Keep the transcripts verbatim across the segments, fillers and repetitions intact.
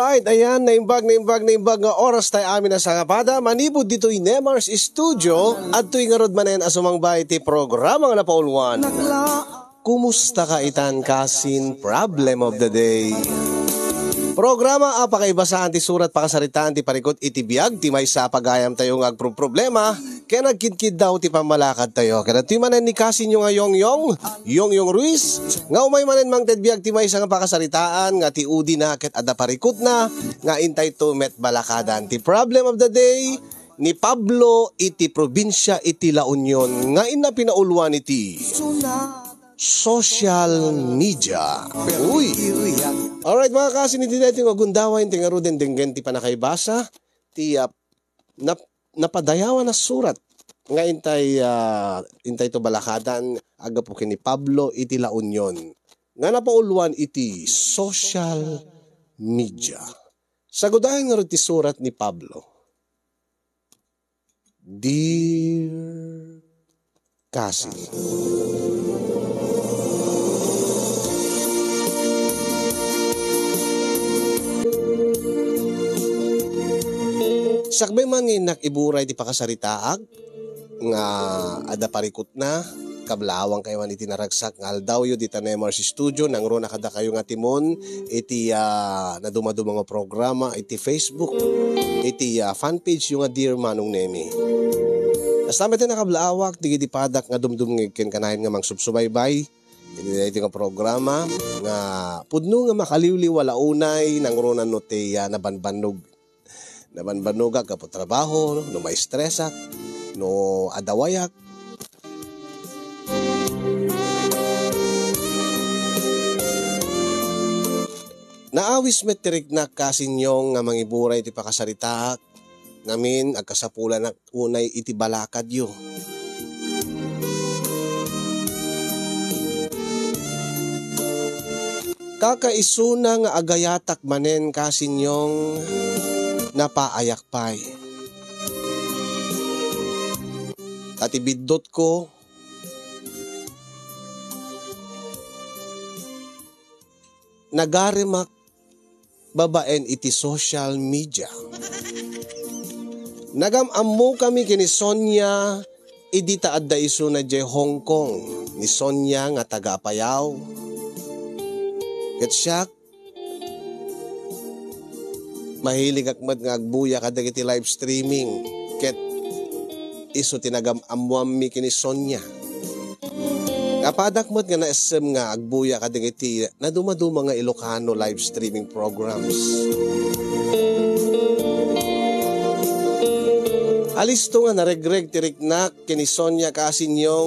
Right, ayan, naimbag, naimbag, naimbag nga oras tayo amin a sangapada. Manipud ditoy Nemar's Studio, adtoy ngarud manen a sumangba iti programa nga napauluan. Kumusta ka itan, kasin? Problem of the day. Programa a pakaibasaan ti surat, pakasaritaan ti parikut iti biag ti maysa a pagayam tayo nga agproproblema ken agkidkiddaw ti pammalakad tayo. Ken adtoy manen ni kasinyo nga Yongyong, Yongyong Ruiz, nga umay manen mangted biag ti maysa nga pakasaritaan nga ti udina ket adda parikutna nga intay to met balakadan. Ti problem of the day, ni Pablo iti probinsia iti La Union nga inna pinauluan iti social media. Uy! Alright, mga kasin, iti daytoy nga gundaway, ti ngaruden denggen ti panakaibasa, ti, ah, nap-, napadayawan a surat nga intay, ah, intay to balakadan, aggapu ken ni Pablo iti La Union nga napauluan iti social media. Sagudayen ngarud ti surat ni Pablo. Dear kasin. Sakbay man nga innak iburay ti pakasaritaak nga adda parikutna, kablaawankayo man iti naragsak nga aldawyo dita Nemar's Studio, nangruna kadakayo nga timon iti, ah, nadumaduma nga programa iti Facebook, iti, ah, fanpage yo nga Dear Manong Nemi. Kasta met a nakablaawak, dagiti padak nga dumdumngeg ken kanayon nga mangsubsubaybay iti daytoy nga programa nga pudno nga makaliwliwa la unay nangruna no ti, ah, nabanbannog. Nabanbannogak gapu trabaho, no maistresak, no adawayak. Naawis met ti riknak kasinyo nga mangiburay ti pakasaritaak, ngamin agkasapulanak unay iti balakadyo. Kakaisuna nga agayatak manen kasinyo, napaayak pay. Ta ti biddutko, nagaremak babaen iti social media. Nagam-ammokami ken ni Sonia idi ta adda isuna idiay Hong Kong, ni Sonia nga taga Apayao. Ket siak, mahiligak met nga agbuya kadagiti live streaming, ket isu ti nagam-ammoanmi ken ni Sonia. Kapadak met nga naessem nga agbuya kadagiti nadumaduma nga Ilocano live streaming programs. Alisto nga naregreg ti riknak ken ni Sonia kasinyo,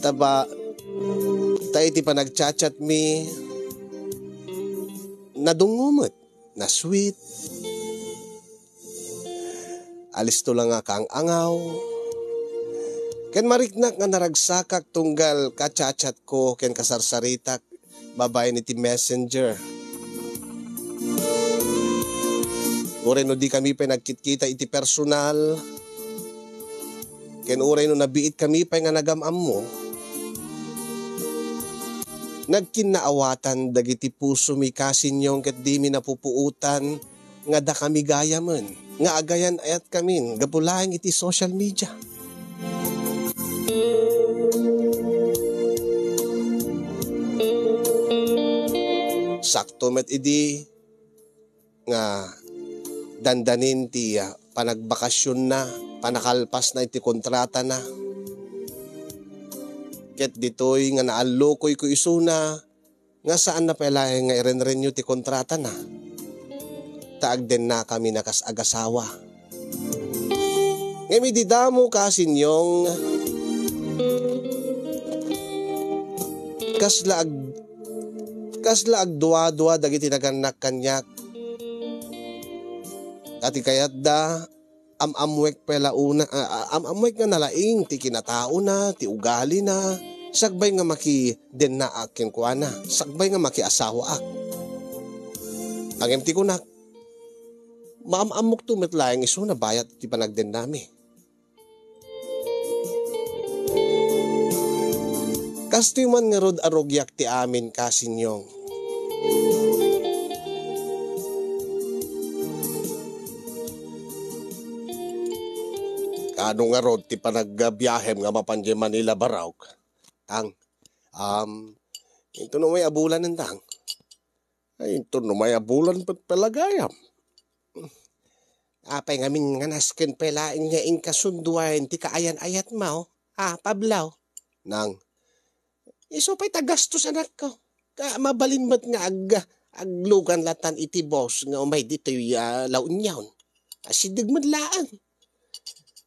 taba, ta iti panagchatchatmi, nadungngo met, na-sweet. Alisto la nga kaang-angaw. Ken mariknak nga naragsakak tunggal kachatchatko ken kasarsaritak babaen iti Messenger. Uray no dikami pay nagkitkita iti personal, ken uray no nabiitkami pay nga nagam-ammo, nagkinnaawatan dagiti pusomi kasinyo ket dimi napupuotan nga dakami gayamen nga agayan-ayatkamin gapu laeng iti social media. Sakto met idi nga dandanin ti, ah, panagbakasionna, panakalpasna iti kontratana. Ket ditoy nga naallokoyko isuna, nga saanna pay laeng nga irenrenew ti kontratana, ta agdennakami a kas agasawa. Ngem idi damo kasinyo, kasla ag-, kasla agduadua dagiti nagannak kaniak. Ta ti kayatda, am-ammoek pay la una, a-, a-, am-ammoek nga nalaing ti kinataona, ti ugalina, sakbay nga makidennaak kenkuana, sakbay nga makiasawaak. Ngem ti kunak, maam-ammokto met laeng isuna bayat ti panagdennami. Kastoy man ngarud a rugiak ti amin kasinyo. Ano ngarud ti panagbiahem nga mapan diay Manila, Barok? Tang, um, intono may abulan, Tang? Ay, intono may abulan, pet pala gayam. Apay ngamin nga nasken pay laeng nga inkasunduan ti kaayan-ayatmo, a, Pablo? Nang, isu pay ta gastusanakko. Ka mabalin met nga ag-, aglugan latan iti boss nga umay ditoy, a, La Union. Asideg met laeng.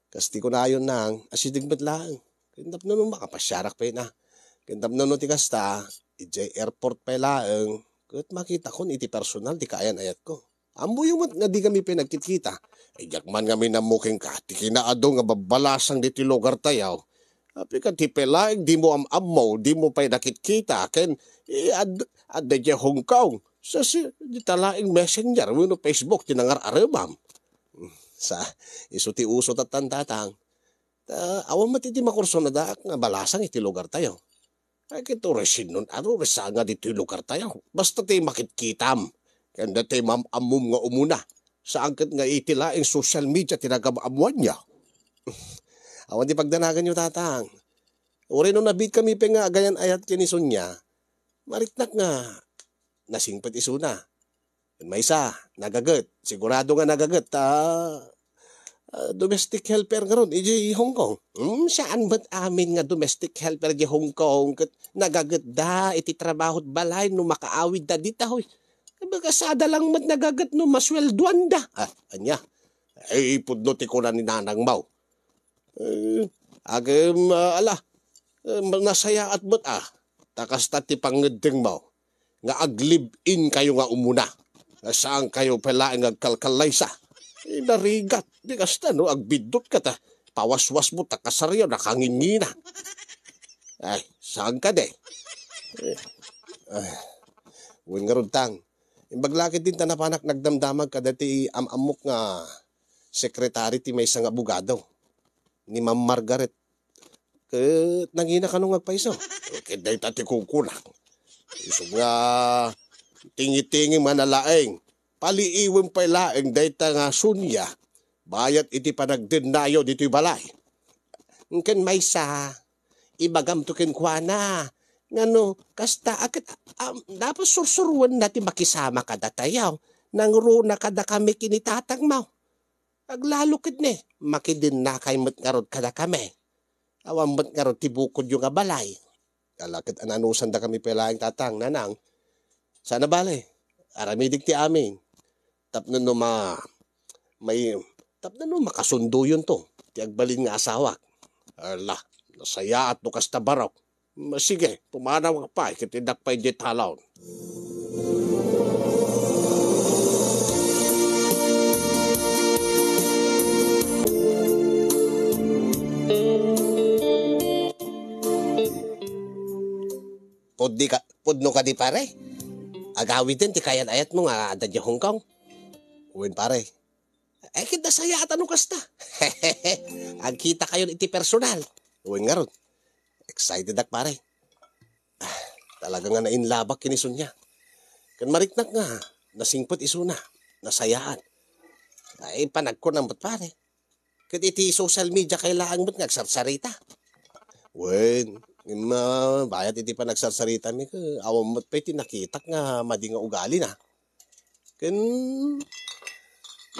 Kas ti kunayon, Nang, asideg met laeng. Ken tapno no makapasiarak pay na. Ken tapno no ti kasta, idiay airport pay laeng, ket makitakon iti personal ti kaayan-ayatko. Ammoyo met nga di kami pay nagkitkita. Ay, diak man ngamin ammo kenka, ti kinaadu nga babbalasang ditoy lugartayo. Apay ket ti pay laeng dimo am-ammo, dimo pay nakitkita, ken, eh, ad-, adda diay Hong Kong. Sa si, dita laeng Messenger wenno Facebook ti nangar-aramam. Sa, isu ti uso tattan, Tatang. Ta, awan met iti makursunadaak nga balasang iti lugartayo. Ay, ket uray sinnon, adu, uray saan nga ditoy lugartayo. Basta ti makitkitam. Ken daytoy maam-ammom nga umuna. Saan ket nga iti laeng social media ti nagam-ammoanyo. Awan ti pagdanaganyo, Tatang. Uray no nabiit kami pay nga agayan-ayat ken ni Sonia, mariknak nga nasingpet isuna. Maysa, nagaget. Sigurado nga nagaget ta, ah, domestic helper ngarud idiay Hong Kong. Hmm, saan met amin nga domestic helper idiay Hong Kong ket nagagetda iti trabaho't balay no makaawidda dita, hoy. Kasada lang met nagaget no masueldoanda. Ah, ania? Ay, pudno ti kuna ni nanangmo. Eh, agem, ah, ala, eh, nasayaat met, ah. Ta kasta ti pangngeddengmo nga ag-live-in kayo nga umuna. Nga saan kayo pay laeng nga agkalkallaysa. Eh, narigat. Di kasta, no? Agbiddut ka ta. Pawaswasmo ta kasaryo, nakangingina. Ay, saan ka, de? Eh, ay, wen ngarud, Tang. Imbag la ket din ta napanak nagdamdamag kadati am-ammok nga sekretari ti maysa nga abogado, ni Ma'am Margaret. Ket nangina kano nga agpayso. Ket dayta ti kukunak. Isu nga tingitingim nga nalaeng, paliiwem pay laeng dayta nga Sonia, bayat iti panagdennayo ditoy balay. Ken maysa, ibagamto kenkuana, ngano, kasta a ket, am, dapat sursuruenna ti makisama kadatayo, nangruna kadakami ken ni tatangmo. Aglalo ket ni, makidennakay met ngarud kadakami. Awan met ngarud ti bukodyo nga balay. Ala ket ananusandakami pay laeng, Tatang, Nanang. Saan a bale, aramidek ti amin. Tapno no ma-, may, tapno no makasundoyonto ti agbalin nga asawak. Ala, nasayaat no kasta, Barok. Mm, sige, pumanaw ka pay ket innak pay diay talon. Puddi ka, pudno kadi, pare? Agawiden ti kaayan-ayatmo nga adda diay Hong Kong? Wen, pare. Ay, ket nasayaat a no kasta. Agkitakayon iti personal. Wen ngarud. Excited ak, pare. Ah, talaga nga nainlabak ken ni Sonia. Ken mariknak nga, nasingpet isuna. Nasayaat. Ay, panagkunak met, pare. Ket iti social media kay laeng met nga agsarsarita. Wen, ngem, ah, bayat iti panagsarsaritami, ket awan met pay ti nakitak nga madi nga ugalina. Ken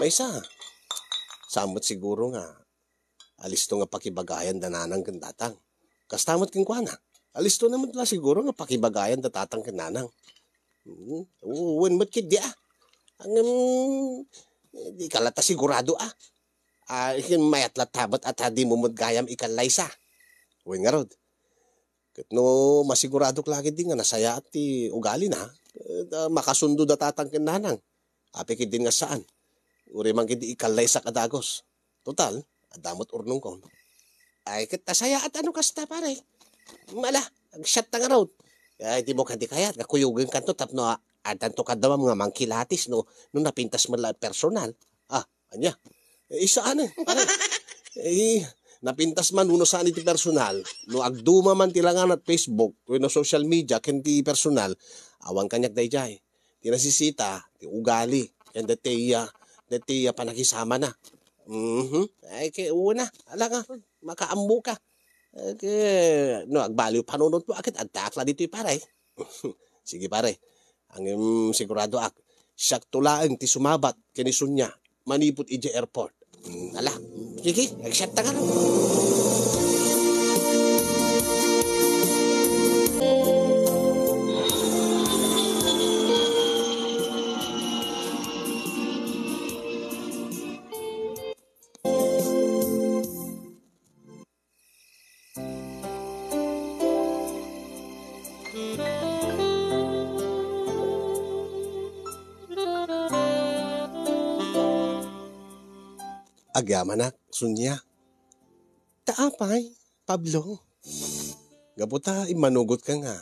maysa, saan met siguro nga alisto nga pakibagayan da nanang ken tatang. Kasta met kenkuana, alisto na met la siguro nga pakibagayan da tatang ken nanang. Hmm, wen met ketdi a. Ngem, eh, di ka la ta sigurado a. Ah, ken mayat latta met a ta dimo met gayam ikallaysa. Wen ngarud. Ket no masiguradok la ketdi nga nasayaat ti ugalina, ket, ah, makasundo da tatang ken nanang. Apay ketdin nga saan. Uray man ketdi ikallaysak a dagus. Total, adda met urnongkon. Ay, ket nasayaat a no kasta, pare. Ala, agsiatta ngarud. Ay, dimo kadi kayat nga kuyogenkanto tapno, ah, addanto kadamam nga mangkilatis no, no napintas met la personal. Ah, ania? Eh, saan, pare? Eh, napintas man wenno saan iti personal, no agduma man ti langanat Facebook wenno social media ken ti personal, awan kaniak daydiay. Ti nasisita, ti ugali, ken dayta, dayta panakisamana. Mhm. Ay, ket una, ala nga, makaammoka. Ay, ket, no, agbaliw panunotmo, a ket addaak la ditoy, pare. Sige, pare. Ngem siguradoak, siakto laeng ti sumabat ken ni Sonia manipud idiay airport. Mm, ala. Sige, nagsiatta ka. Agyamanak, Sonia. Ta apay, Pablo? Gapu ta immanugot ka nga,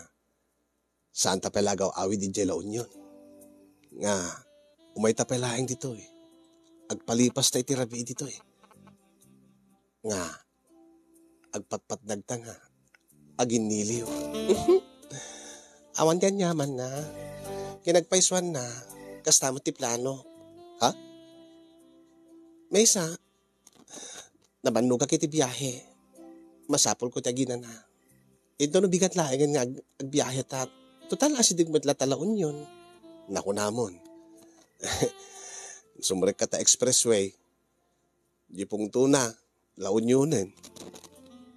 saan ta pay la agaw-awid idiay La Union. Nga, umay ta pay laeng ditoy. Agpalipas ta iti rabii ditoy. Nga, agpatpatnag ta nga, aginniliw. Awan ti aniamanna. Kinagpaysuanna, kasta met ti plano. Ha? Maysa, nabannogak iti biahe. Masapulko ti aginana. Inton no bigat laengen nga ag-, agbiahe ta, total, asideg met la ta La Union. Nakunamon. Sumrekka ta expressway. Di pungtona, La Unionen.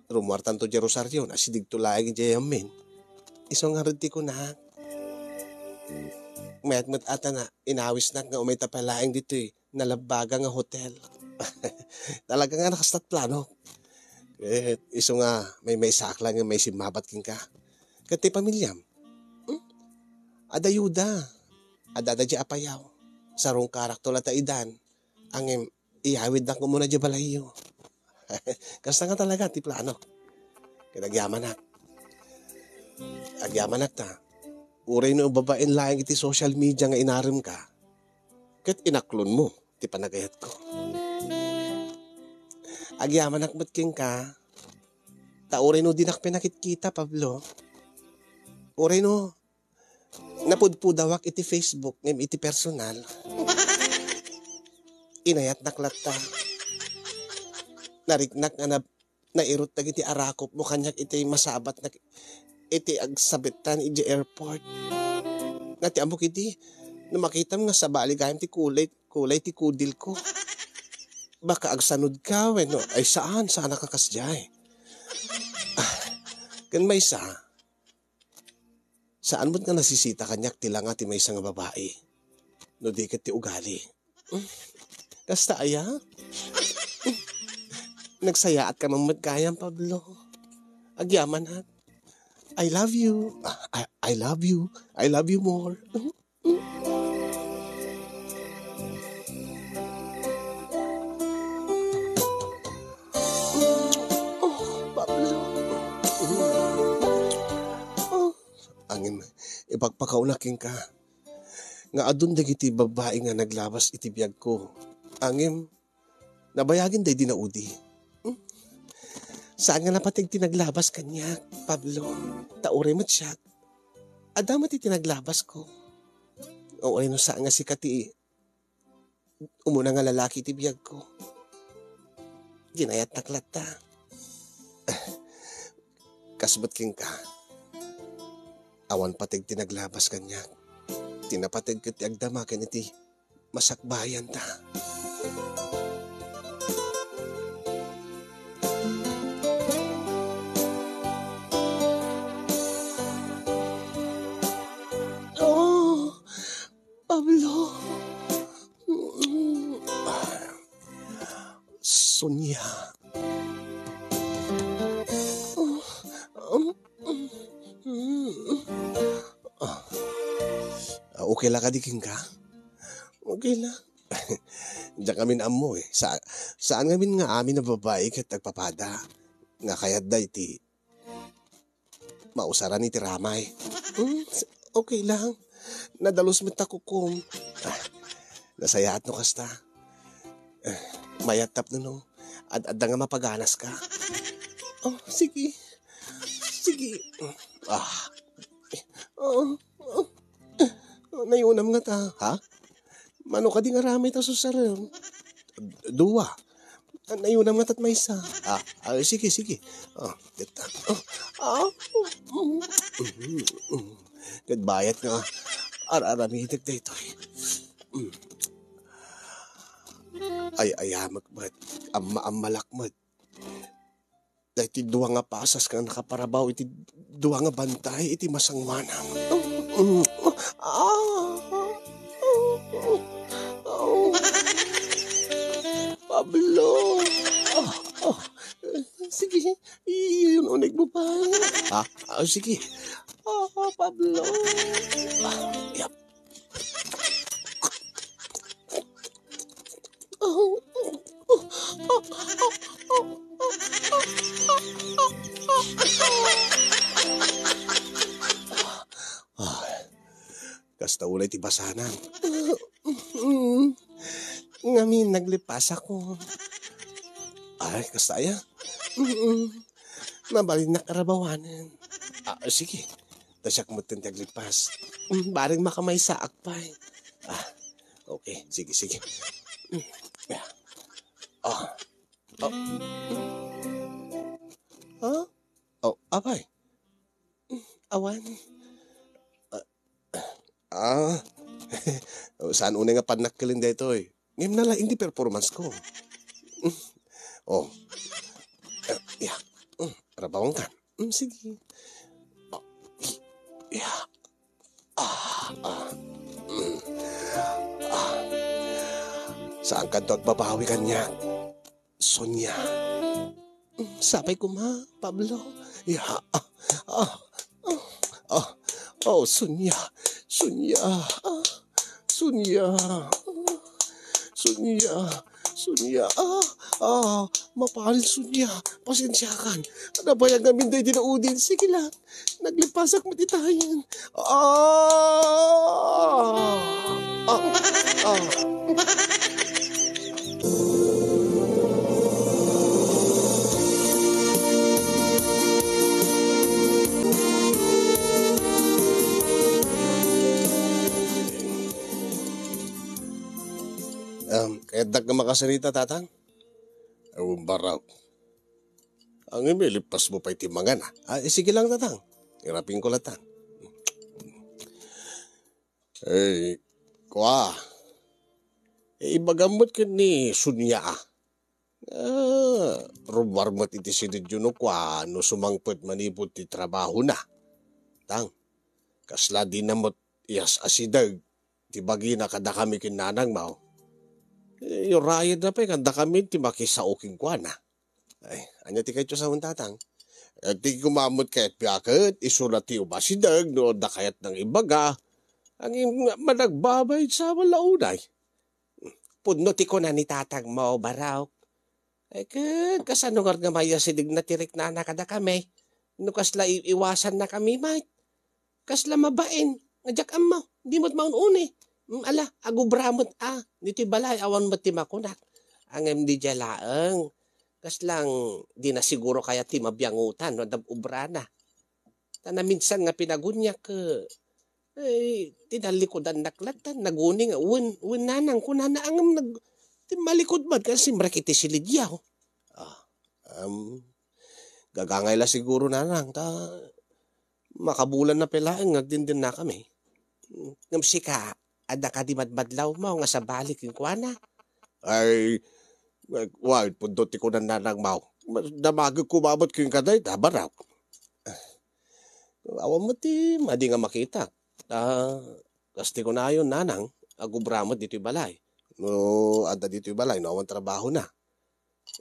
Rummuartanto diay Rosario, asidegto laeng idiay Yamen. Isu ngarud ti kunak. Mayat met ata nga inawisnak nga umay ta pay laeng ditoy nalabbaga nga hotel. Talaga nga nakasta't plano. Eh, isu nga maymaysaak laeng nga maisimmabat kenka. Ket ti pamiliam? Hmm? Adda ayuda. Adda, adda diay apayaw. Sarungkarakto la ta idan. Ngem, iyawidnak umuna diay balayyo. Kasta nga talaga ti plano. Ket agyamanak. Agyamanak ta. Uray no babaen laeng iti social media nga inaremka, ket inaklonmo ti panagayatko. Agyamanak met kenka, ta uray no dinak pay nakitkita, Pablo. Uray no napudpudawak iti Facebook ngem iti personal, inayatnak latta. Nariknak nga nab-, nairut dagiti arakopmo kaniak iti masabatnak iti agsabettan idiay airport. Nga ti ammok idi, no makitam nga sabali gayam ti kulay, kulay ti kudilko. Baka agsanodka wenno, ay saan, saan a kasdiay. Ah, ken maysa, saan met nga nasisita kaniak ti langa ti maysa nga babai, no di ket ti ugali. Kasta aya? Nagsayaat ka man met gayam, Pablo. Agyamanak. I love you. Ah, I, I love you. I love you more. Oh, Pablo. Oh. Ngem, ipakpakauna kenka nga adun dagiti babbai nga naglabas iti biagko. Ngem, nabayagen daydi naudi. Hmm? Saan nga napateg ti naglabas kaniak, Pablo? Ta uray met siak, adda met iti naglabasko. Uray no saan nga sika ti umuna nga lalaki iti biagko. Ginayatnak latta. Kas met kenka, awan pateg ti naglabas kaniak. Ti napateg ket ti agdama ken iti masakbayanta. Oh, Pablo. Sonia. Ah, okay la kadi kenka? Okay la. Diak ngamin ammo, eh. Sa-, saan ngamin nga amin a babai ket agpapada nga kayatda iti mausaran iti ramay. Hmm, s-, okay lang. Nadalus met ta kukom. Ah, nasayaat no kasta. Eh, mayat tapno no ad-, adda nga mapaganaska. Oh, sige. Sige. Ah. Oh, oh. Nayunam nga ta, ha? Mano kadi nga ramay ta susarem? Dua. Nayunam nga tat maysa. Ah, ah, sige, sige. Ah, dita. Ah, ah, mm, mm, mm. Ket bayat nga ar-aramidek daytoy. Mm. Ay-ayamek met. Amma-ammalak met. Daytoy dua nga pasas nga nakaparabaw iti dua nga bantay iti masangoanam. Ah! Pablo! Ah, ah, sige, iyun-uneg mo pa. Ah, ah, sige. Ah, Pablo! Ah, yap. Ah, kasta unay ti basanam. Mm. Ngamin, naglipasakon. Ay, kasta aya? Mm. Mabalinnak a rabawanen. Ah, sige. Ta siak metten ti aglipas. Mm, bareng makamaysaak pay. Ah, okay. Sige, sige. Mm. Ah. Ah. Ah? Oh, apay. Mm, awan. Ah. Ah. Saan unay nga pannakkeleng daytoy? Ngem nalaing ti performance ko. Mm. Oh. Eh, ya. Mm, rabawankan. Mm, sige. Ah, ya. Ah, ah. Mm. Ah. Saankanto agbabawi kaniak, Sonia? Mm, sapay koma, Pablo. Ya. Ah, ah, ah, ah. Oh, Sonia. Sonia. Ah, Sonia. Ah, Sonia. Sonia. Ah, ah. Maparin, Sonia. Pasensiakan. Nabayag amin daydi naudin. Sige lang. Naglepasak met itayen. Ah! Ah! Ah! Um, kayatdak nga makasarita, Tatang? Awan, Barok. Ang imilipas mo pay ti mangana. Ah, eh, sige lang, Tatang. Irapin ko latan. Eh, kua. Eh, ibagam met ken ni Sonia, ah. Ah, rummuar met iti sinidyo no kua, no sumangpet manipud ti trabahona. Tang, kasla dina met iyas-asideg ti bagina kadakami ken nanangmo. Eh, urayedna pay kadakami ti makisao kenkuana. Ay, ania ti kayatyo sawen, Tatang? Eh, ti koma met kayat piaket, isuna ti umasideg no adda kayatnang ibaga. Ngem managbabayad sa wala unay. Pudno ti kuna ni tatangmo, Barok. Ay, ket kasano ngarud nga maiyasidegna ti riknana kadakami? No kasla i-, iwasannakami met. Kasla mabain, nga diak ammo, di met maun-uni. Mm, ala, agubra met, a, ditoy balay, awan met ti makunak. Ngem diay laeng, kasla dina siguro kayat ti mabiangutan no adda obrana. Ta naminsan nga pinaguniak, eh, tinallikudannak latta, naguni nga, wen, wen nanang, kunana, ngem nag-, ti malikud met, ket simrek iti silidyo. Ah, um, gagangay la siguro, nanang, ta makabulanna pay laeng nga agdindennakami. Ngem sika, adda kadi madmadlawmo nga sabali kenkuana? Ay, wa, pudno ti kunan nanangmo. Damagek koma met kenka dayta, Barok. Awan met ti madi nga makitak. Ah, kas ti kunayon, nanang, agubra met ditoy balay. No adda ditoy balay, no awan trabahona.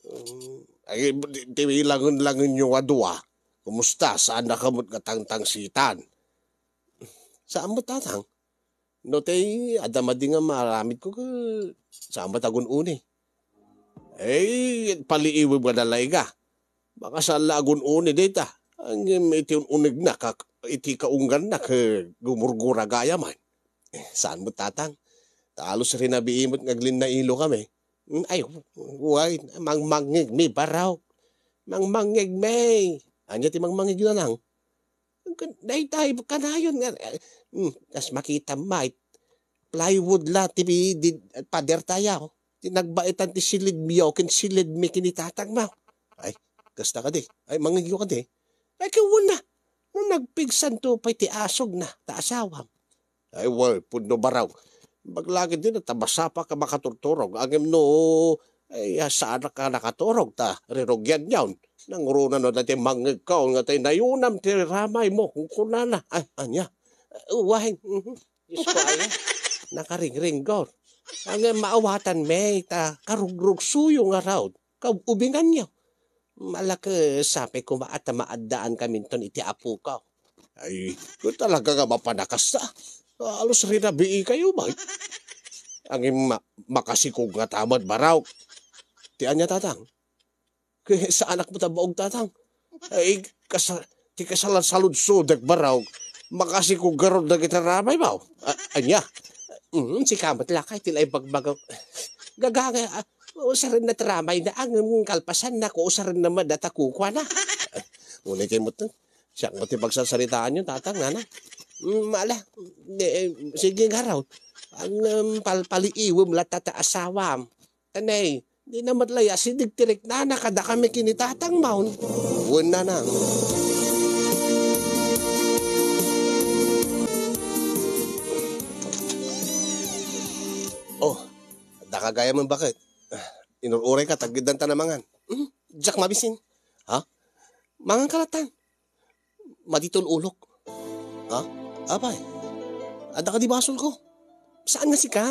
Mm, ay, ti, ti langen-langenyo nga dua. Kumusta? Saannaka met nga tangtangsitan? Saan met, Tatang? No ti adda madi nga maaramidko, ket saan met agun-uni? Eh, paliiweb nga dalaga. Makasalla agun-uni dayta. Ngem iti un-unegna, ket iti kaungganna, ket gumurgura gayam. Eh, saan met, Tatang? Talus rinabii met nga aglinnailokami. Mm, ay, way, mangmangngegmi, Barok. Mangmangngegmi. Ania ti mangmangngeg, nanang? Dayta, kanayon nga, eh, mm, kas makitam met, plywood la ti bi-, di-, pader tayo. ti nagbaitan ti silidyo ken silidmi ken ni tatangmo. Ay, kasta kadi. Ay, mangngegyo kadi. Ay, ket wen na. No nagpigsanto pay ti asugna, ta asawam. Ay, wen, pudno Baraw. Baglagid din, ta masapulka makaturturog. Ngem no, ay, saanak a nakaturog, ta rirugianyon. Nangruna no, dati mangngegko, nga tay nayunam ti ramaymo, kunkunana. Ay, ania? Uway, mhm. Diyos ko, ay, nakaringringgor. Ngem maawatanmi, ta karugrugsoyo ngarud. Kaubinganyo. Malak-, sapay koma a ta maaddaankaminton iti apok. Ay, kung talaga nga mapanakasta, halos rinabii kayo, bay. Ngem ma-, makasikog nga tamad, Baraw. Ti ania, tatang? Kaya saanak mo tabaog, tatang. Ay, kasa-, ti kasalan saludsodek, Baraw. Makasikog garud dagiti ramaymo. A-, ania? Mm, sika met lakay, ti la ibagbagaw. Gagangay, ah, usaren na ti ramayna, ngem kalpasanna, ko usaren na met data kukuana. Unay kay met, siak met ti pagsarsaritaanyo, tatang, nana. Mm, ala, eh, sige, ngarud. Ngem, palpaliiwem latta ta asawam. Tanay, di na met la ya, sidigtirek nana, kadakami ken ni tatangmon. Wen, nanang. Oh, daka gayam, baket? Inur-uray ka, taggidan ta na mangan. Hmm? Diak mabisin. Ha? Mangan ka latta. Maditul ulok. Ha? Apay, adda kadi basolko? Saan nga sika?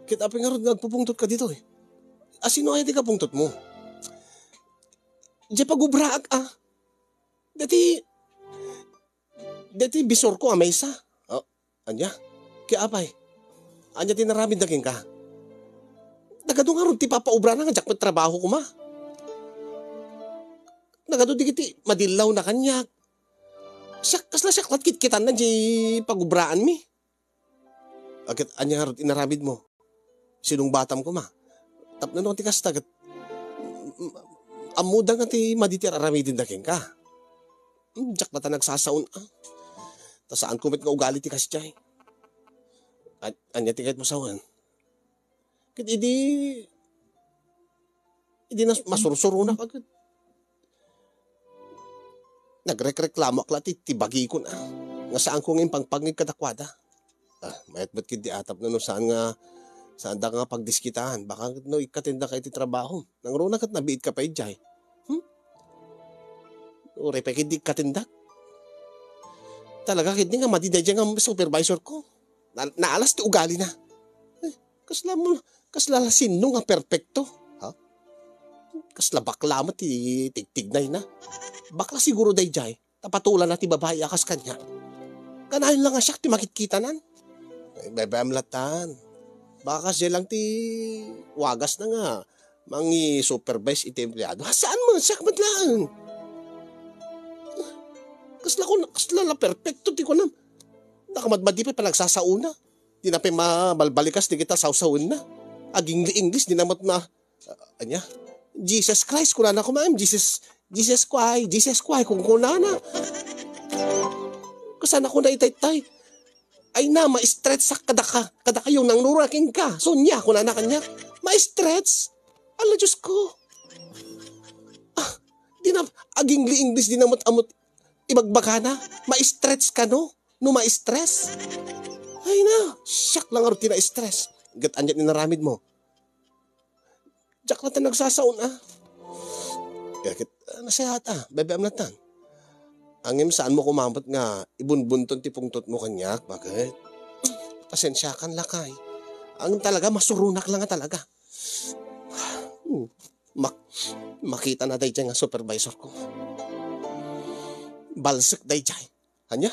Ket apay ngarud nga agpupungtot ka ditoy? Asino aya ti kapungtotmo? Diay pagubraak, a. Dati, dati bisorko a maysa. Oh, ania? Ket apay, ania ti inaramidda kenka? Nagadu ngarud ti papaubrana nga diak met trabaho koma. Nagadu dagiti madillawna kaniak. Siak, kasla siak la't kitkitanna diay pagubraanmi. Ket ania ngarud inaramidmo? Sinungbatam koma. Tapno no ti kasta ket, mm, ammoda nga ti madi ti ar-aramidenda kenka. Hmm, diak latta nagsasaon, a. Ta saanko met nga ugali ti kasdiay. A-, ania ti kayatmo sawen? Ket idi, idi nas-, masursuronak, a, ket nagrekreklamoak la ti, ti bagikon, a, nga saanko nga impangpangngeg kadakuada. A, mayat met ketdi, a, tapno no saan nga, saanda nga pagdiskitaan. Baka ket no ikkatenda ka iti trabaho. Nangruna ket nabiitka pay idiay. Hmm? Uray pay ketdi ikkatendak. Talaga ketdi nga madi daydiay nga supervisorko. Na-, naalas ti ugalina. Eh, kasla mo, kasla la sinno nga perpekto? Ha? Kasla bakla met ti tigtignayna. Bakla siguro daydiay, ta patulanna ti babai a kas kaniak. Kanayon la nga siak ti makitkitanan. Eh, bebem latan. Baka kasdiay lang ti wagasna nga mangi-supervise iti empleado. Ha, saan mo? Siak met laeng. Kasla kun-, kasla la perpekto ti kunam. Nakamadmadi pay panagsasaona. Di na pay mabalbalikas dagita sawsawenna. Agingli-English, di na met na, ah, ania? Jesus Christ, kunana koma, em, Jesus, Jesus Christ, Jesus Christ, kunkunana. Kasano ko na itaytay? Ay na, ma-stretch sak kadaka, kadakayo, nangruna kenka. Sonia, kunana kaniak. Ma-stretch? Ala, Diyos ko. Ah, di na, agingli-English, di na met amot ibagbagana. Ma-stretch kano? No ma-stress? Ay na, siak lang ngarud ti na-stress. Ket ania ti inaramidmo? Diak latta nagsasaon, a. Kaya ket, ah, nasayaat, a. Bebe-am latan. Ngem saan mo koma met nga ibunbunton ti pungtotmo kaniak, baket? Pasensiakan, lakay. Ngem talaga, masuronak la nga talaga. Hmm. Mak-, makitana daydiay nga supervisorko. Balsek daydiay. Ania?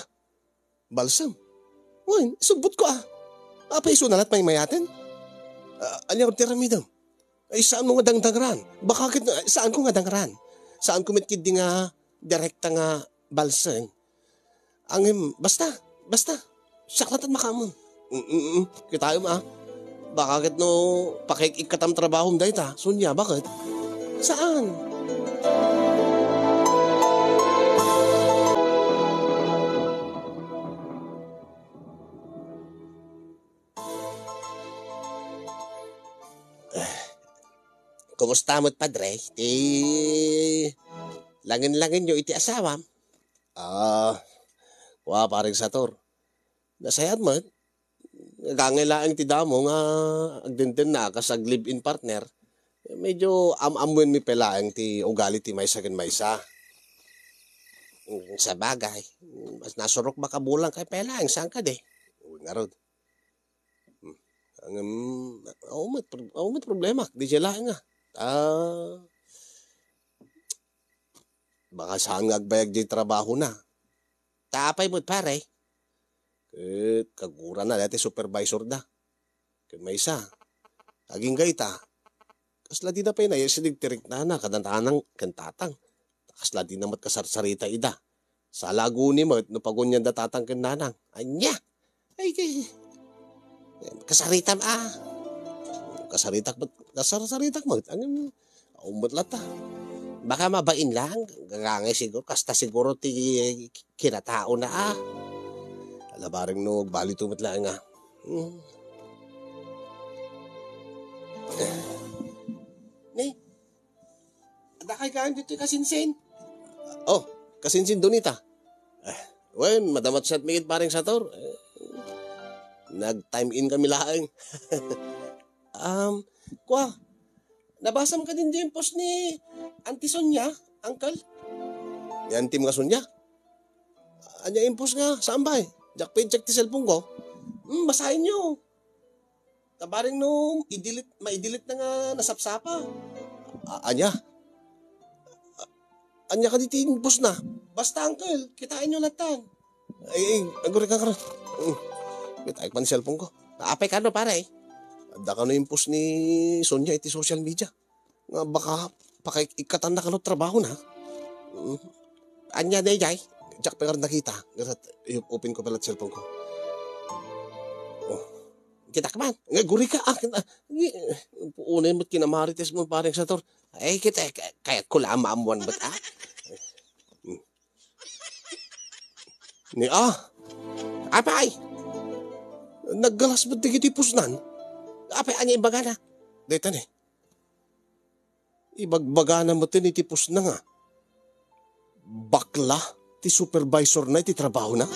Balsem? Wen, isubbotko, a. Apay isuna la't maymayaten? Ah, ania ti aramidem? Ay, saanmo nga dangdangran? Baka ket, ay, saanko nga dangran? Saanko met ketdi nga direkta nga balsem? Ngem, basta, basta. Siak latta ti makaammo. Mm, mm, mm. Kitaem, a. Baka ket no pakik-ikkatam trabahom dayta, sonia, baket? Saan? Kumusta met, Padre? Ti langen-langenyo iti asawam? Ah, kua, Paring Sator. Nasayaat met. Nagangay laeng ti damo nga agdendenna kas ag-live-in partner. Medyo am-ammoenmi pay laeng ti ugali ti maysa ken maysa. Mm, sabagay, mas nasurok makabulang kay pay laeng, saan kadi? Wen ngarud. Hmm. Ngem, awan met pro-, awan met problema. Diay laeng nga. Ah, baka saan nga agbayag diay trabahona. Ta apay met, pare? Ket kagurana dayta ti supervisorda. Ken maysa, agingga ita, kasla dina pay naisideg ti riknana kada nanang ken tatang. Kasla dina met kasarsarita ida. Salaguni met no pagunianda tatang ken nanang. Ania? Ay, kay, kasaritam, a. Kasaritak met, kasarsaritak met. Angem, awan met latta. Baka mabain lang, gagangay siguro, kasta siguro ti kinataona, a. Ala, bareng no agbalito met laeng, a. Hmm. Ni, adda kay kayan ditoy kasinsin? Oh, kasinsin, Donita. Eh, wen, madamot siya met, Paring Sator. Eh, nag-time in kami laeng. Um, kua, nabasam kadin diay impos ni Auntie Sonia, uncle? Ni Auntie nga Sonia? Ania impos nga, saan bay? Diak pay i-check ti cellphone ko. Hmm, basaenyo. Ta bareng no i-delete, ma-delete na nga nasapsapa. A-, ania? A-, ania kadi ti impos na? Basta, uncle, kitaenyo lattan. Ay, ay, aguri ka, karon. Mm. Kitaek man cellphone ko. Apay kano, pare? Adda kano impos ni Sonia iti social media. Nga baka pakaik-ikkatanna kano trabahona. Mm. Ania daydiay? Diak pay ngarud nakita. Ngarud, i-open ko pay latta ti cellphone ko. Oh. Kitak man. Nga, aguri ka. Ah, kita. Unay met kinamarites mo, Paring Sator. Ay, kita, kayatko la maammuan met, a. Mm. Ni, a. Apay! Naggalas met dagiti pusnan. Apay, ania imbagana? Dayta ni. Ibagbagana met iti pusna nga bakla ti supervisorna iti trabahona.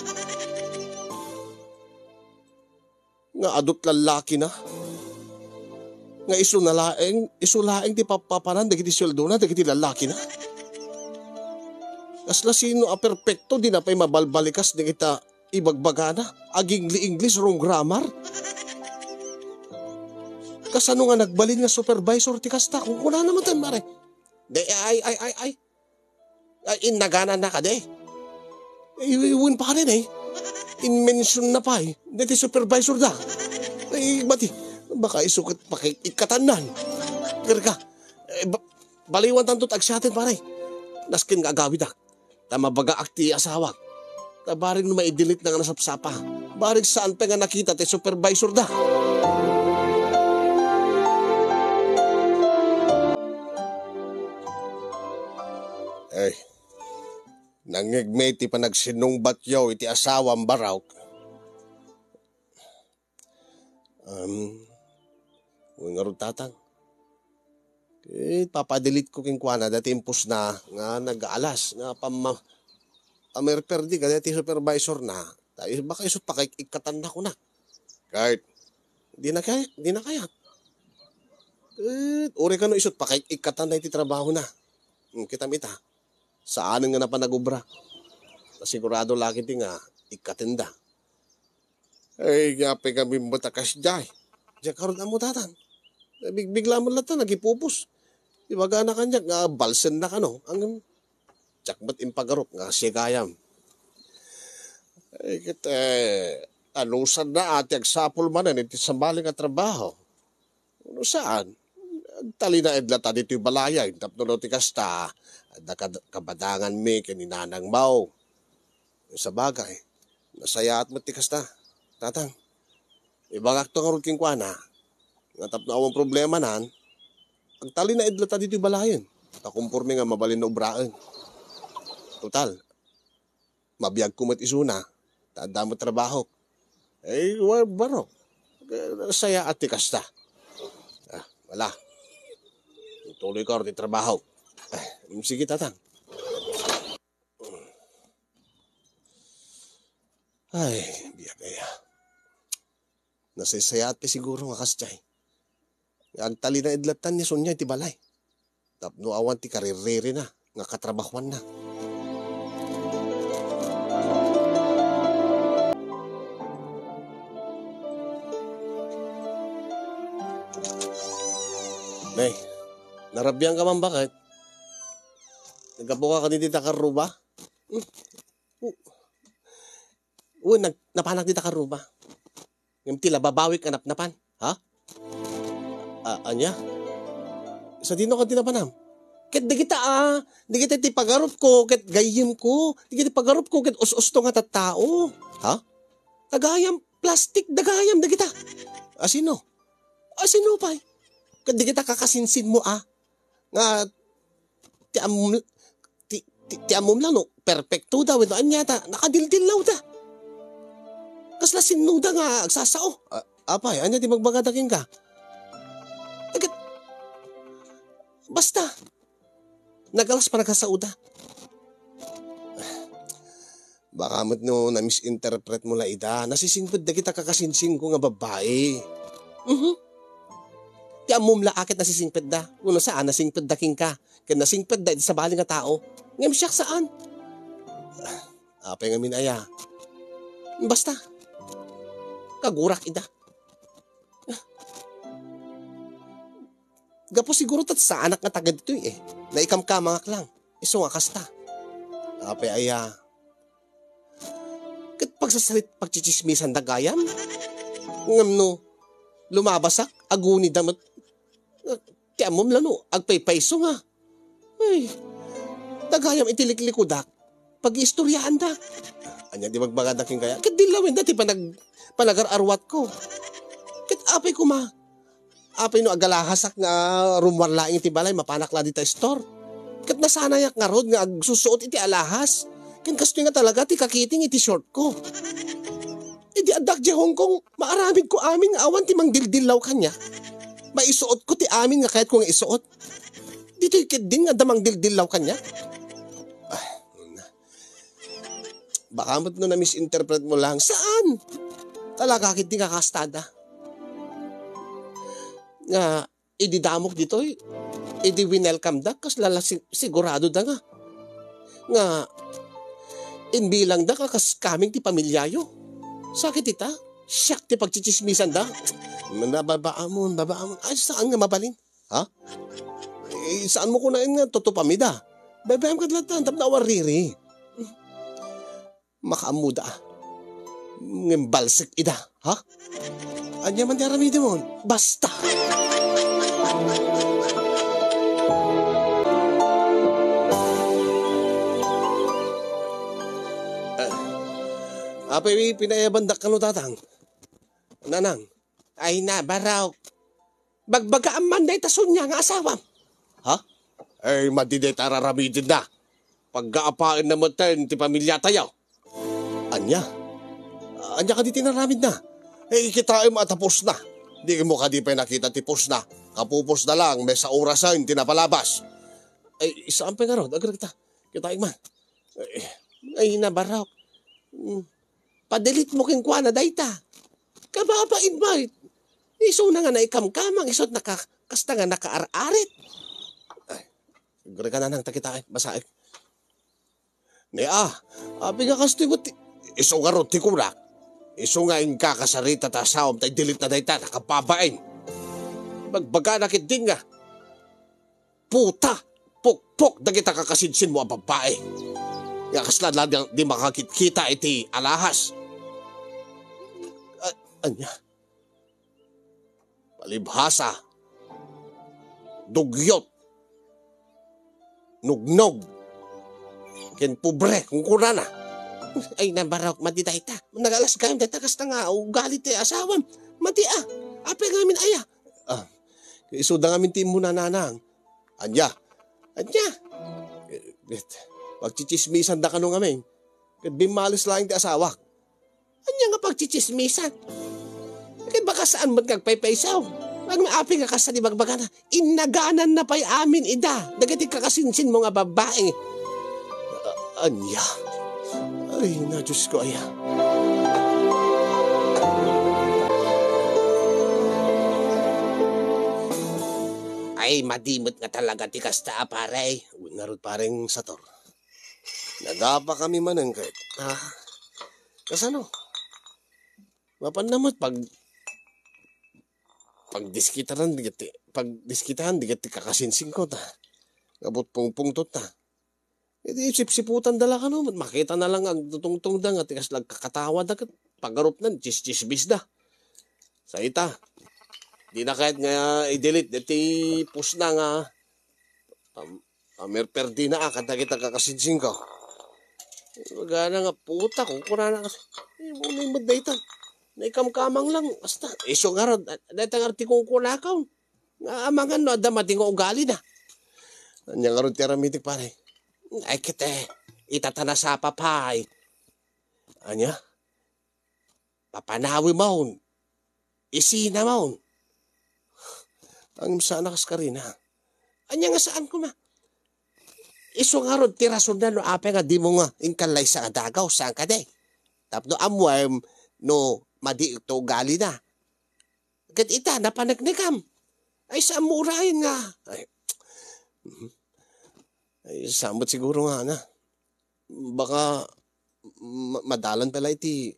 Nga adu ti lallakina. Nga isu na laeng, isu laeng ti pappapanan dagiti sueldona dagiti lallakina. Kasla sino a perpekto, dina pay mabalbalikas dagita ibagbagana, agingli-English, wrong grammar. Kasano nga nagbalin nga supervisor ti kasta? Kunkunana met, pare. Di, ay, ay, ay, ay. Ay, innagananna kadi. Ay, wen, pare, ne. In-mention na pay dayta supervisor da. Ay, mati, baka isu ket pakaik-ikkatanna. Pero ka, eh, ba-, baliwan tanto ti agsiaten, pare. Nasken nga agawidak. Ta mabagaak ti asawak. Ta bareng no ma-delete na nga nasapsapa. Bareng saan pay nga nakita ti supervisor da. Ay, nangngegmi ti panagsinnungbatyo iti asawam, Barok. Um, wen ngarud, tatang. Eh, papa-delete ko kenkuana dayta impos na nga nag-alas nga pamma-, pamerperdi kadayta supervisor na. Ta is-, baka isut' pakaik-ikkatanna kuna. Kahit, di na kay-, di na kayat. Eh, uri kano isut' pakaik-ikkatanna iti trabahona. Hmm, kitam ita. Saanen nga napan nagubra. Ta sigurado la ketdi nga ikkatenda. Ay, apay kami met a kasdiay. Diak ngarud ammo, tatang. Bigbigla met latta nagipupos. Ibagana kaniak nga balsenna kano. Ngem, diak met impagarup nga siagayam. Ay, ket, eh, anusanna a ti agsapul manen iti sabali nga trabaho. No saan, agtalinaed latta ditoy balayen tapno no ti kasta, adda kad-, kabadanganmi ken ni nanangmo. Sabagay, nasayaat met ti kasta, tatang. Ibagakto ngarud kenkuana nga tapno awan problemanan, agtalinaed latta ditoy balayen. Ta komporme nga mabalin nga ubraen. Total, mabiagko met isuna, ta adda met trabahok. Eh, wa-, baro. Eh, sayaat ti kasta. Ah, wala. Tuloy ka ti trabaho. Ah, sige, tatang. Ay, biag aya. Nasaysayaat pay siguro nga kasdiay. Agtalinaed latta ni Sonia iti balay. Tapno awan ti karirriri na nga katrabahuanna. Nay, narabian ka man baket? Naggapu ka kadi dita karruba? Hmm. U-, u-, nag-, napanak dita karruba. Ngem ti lababawik a napnapan, ha? A-, ania? Sadino kadi napanam? Ket dagita, a, dagita ti pagarupko, ket gayyemko, dagita ti pagarupko, ket us-usto nga tattao. Ha? Dagayam, plastik, dagayam dagita. Asino? Asino pay? Ket dagita kakasinsinmo, a, nga ti am-, ti, ti, ti ammom la no, perpektoda wenno ania ta, nakadildillawda. Kasla sinnoda nga agsasao. A-, apay, ania ti magbagada kenka? Agad, basta, nagalas panagsasaoda. Baka met no na-misinterpret mo la ida, nasisingpet dagita kakasinsinko nga babbai. Mhm. Ti ammom la a ket nasisingpetda. Wenno saan, nasingpetda kenka. Ken nasingpetda iti sabali nga tao. Ngem siak saan. Apay ngamin aya? Basta. Kagurak ida. Gapu siguro ta saanak nga taga ditoy, eh. Naikamkamangak lang. Isu nga kasta. Apay aya? Ket pagsasarit-, pagtsitsismisan dagayam? Ngem no lumabasak, agunida met. Ti ammom la no, agpaypayso nga. Ay, dagayam iti liklikudak. Pag-iistoryaandak. Ania ti magbagada kenka aya? Ket dillawenda ti panag-, panagar-arwatko. Ket apay koma, apay no agalahasak nga rummuar laeng iti balay, mapanak la dita store? Ket nasanayak ngarud nga agsusuot iti alahas. Ken kastoy nga talaga ti kakiting iti shortko. Idi addak di Hong Kong, maaramidko amin nga awan ti mangdildillaw kaniak. Maisuotko ti amin nga kayatko nga isuot. Ditoy ketdin nga adda mangdildillaw kaniak. Ah, na. Baka met no na-misinterpret mo lang. Saan? Talaga ketdi nga kastada. Nga idi damok ditoy, idi winelcome da, kasla la si-, sigurado da nga, nga imbilang da ka kas kaming ti pamilyayo. Sakit ita, siak ti pagtsitsismisan da. Babaamon, babaamon. Ay, saan nga mabalin? Ha? Eh, saan mo kunaen nga tutupa mi da? Babaam kad latan, tapno awan riri. Makaammoda. Ngem balsek ida, ha? Ania man ti aramidem? Basta! Ah, apay, pinayabandak kano, tatang? Nanang. Ay na, barok. Bagbagaam man dayta Sonia nga asawam. Ha? Ay, madi dayta araramidenna. Paggaapaenna metten ti pamiliatayo. Ania? Ania kadi ti inaramidna? Eh, kitaem a ta posna. Dimo kadi pay nakita ti posna? Kapupos na lang, maysa orasen ti napalabas. Ay, saan pay ngarud? Agrekta. Kitaem man. Ay, ay, nabarok. Hmm. Padelete mo kenkuana dayta. Kababain met. Isuna nga naikamkamang, isut' naka-, kasta nga nakaar-arit. Ay, agreka nanang ta kitaek, basaek. Ni a, apay nga kastoy met ti, isu ngarud ti kunak. Isu nga inka kasarita ta asawam ta i-delete na dayta, nakababain. Bagbagana ketdin nga, puta, pukpok dagita kakasinsinmo a babbai. Nga kasla la di, di makakitkita iti alahas. A-, ania? Palibhasa, dugyot, nugnog, ken pobre, kunkunana. Ay, nabarok, madi dayta. Nagalas gayam dayta, kasta nga ugali ti asawam. Madi, a. Apay ngamin aya? Ah, isuda ngamin ti immuna, nanang. Ania? Ania? Eh, pagtsitsismisanda kano ngamin. Ket bimmales laeng ti asawak. Ania nga pagtsitsismisan? Ket baka saan met nga agpaypaysaw? Apay nga kasta ti bagbagana, innagananna pay amin ida dagiti kakasinsinmo nga babbai. A-, ania? Ay, na, Diosko, aya. Ay, madi met nga talaga ti kasta a pare. Wen ngarud, pareng Sator. Nagapakami manen ket. Ah, kasano? Mapanna met pag-, pagdiskitaran dagiti, pagdiskitaran dagiti kakasinsinko ta. Nga butpungpungtot ta. Idi sipsiputanda la kano, makitana lang nga agtutungtungda nga ti kasla agkakatawada ket pagarupna, tsistsisbisda. Sa ita, dina kayat nga i-delete deti postna nga, am-, amirperdina a kadagita kakasinsinko. Magana nga puta, kunkunana kasi. Eh, muna yung dayta. Naikamkamang lang, basta. Isu ngarud, dayta nga ti kunkunakaw. Nga amangan no, adda madi nga ugalina. Ania ngarud ti aramitek, pare? Ay, ket, eh, ita ta nasapa pay. Ania? Papanawimon. Isinamon. Ngem saan a kas karina. Ania nga saan koma? Isu ngarud ti rasonna no apay nga dimo nga inkallaysa nga dagaw, saan kadi? Tapno ammoem no madi ti ugalina. Ket ita, napaneknekam. Ay, saanmo urayen nga. Ay, mhm. Ay, saan met siguro nga, na? Baka ma-, madalan pala iti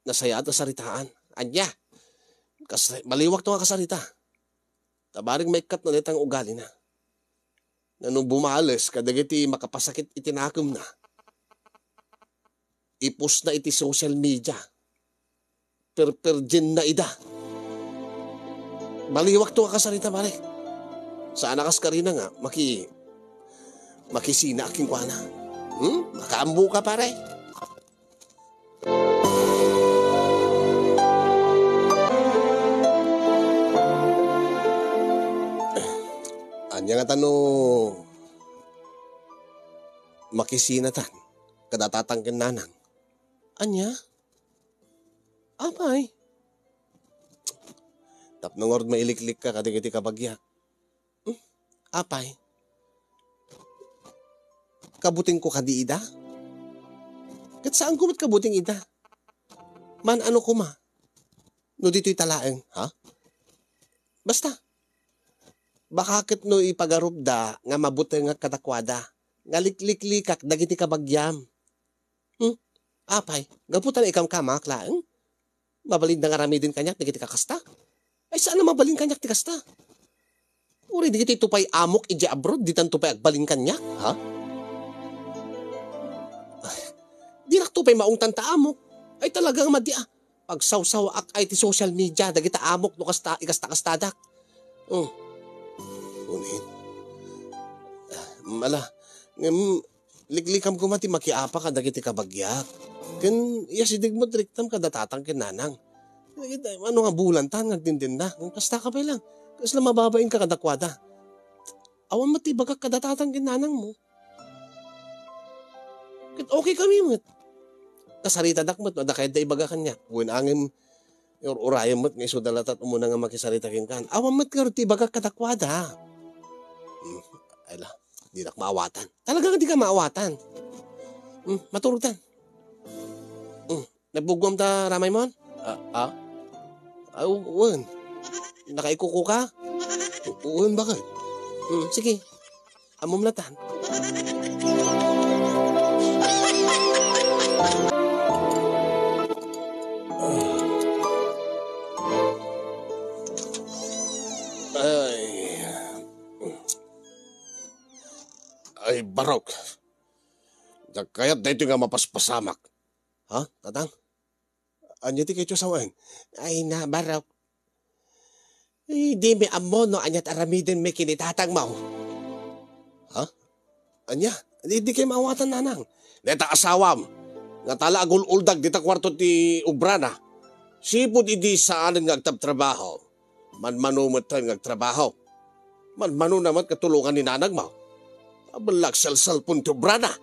nasayaat a saritaan. Ania? Kas-, baliwakto nga kasarita. Ta barek maikkat na dayta nga ugalina. Nga no bumales kadagiti makapasakit iti nakemna, ipostna iti social media. Perperdienna ida. Baliwakto nga kasarita, pare. Saan a kas karina nga maki-, makisinaak kenkuana. Hmm? Makaammoka, pare. Ania ngata no makisinatan kada tatang ken nanang? Ania? Apay? Tapno ngarud mailiklikka kadagiti kabagiak. Hmm? Apay? Kabutengko kadi ida? Ket saanko met kabuteng ida. Man-ano koma? No ditoy ta laeng, ha? Basta, baka ket no ipagarupda nga mabutengak kadakuada, nga likliklikak dagiti kabagiam. Hmm? Apay, gapu ta naikamkamak laeng? Mabalinda nga aramiden kaniak dagiti kakasta? Ay, saan a mabalin kaniak ti kasta? Uray dagiti tupay amok idiay abroad, ditanto pay agbalin kaniak, ha? Ay, dirakto pay maungtan ta amok. Ay, talaga nga madi, ah. Pagsawsawaak ay ti social media, dagita amok no kasta, ikasta-kastadak. Hmm. Unin. Ah, mala, ngem, liklikam koma ti makiapa kadagiti kabagiak. Ken, iya sideg met riktam kada tatang ken nanang. Dagita, ano nga bulan tan nga agdindinda? Ngem kasta ka pay lang. Kasla mababain ka kadakuada. Awan met ti ibagak kada tatang ken nanang mo. Ket okay kami met. Kasaritadak met no adda kayatda ibaga kaniak. Wen angem, ur-urayen met nga isu da latat umuna nga makisarita kenkan. Awan met ngarud ti ibagak kadakuada. Hmm, ay la, dinak maawatan. Talaga nga di ka maawatan. Hmm, maturog tan. Hmm. Nagbugguam ta ramay mon? Ah, ah? Ah, u-, wen. Nakaikuko ka? U-, wen, bakit? Hmm, sige. Ammom latan. Ay. Ay, barok. Diak kayat daytoy nga mapaspasamak. Ha, tatang? Ania ti ketdi a sawen? Ay, na, barok. Eh, dimi ammo no ania ti aramidenmi ken ni tatangmo. Ha? Ania? Di, di kay maawatan, nanang. Dayta asawam, nga tala agul-uldag dita kuarto ti obrana. Sipud idi saanen nga agtabtrabaho, manmano metten nga agtrabaho. Manmanona met nga tulongan ni nanangmo. Abellak, selselpon ti obrana.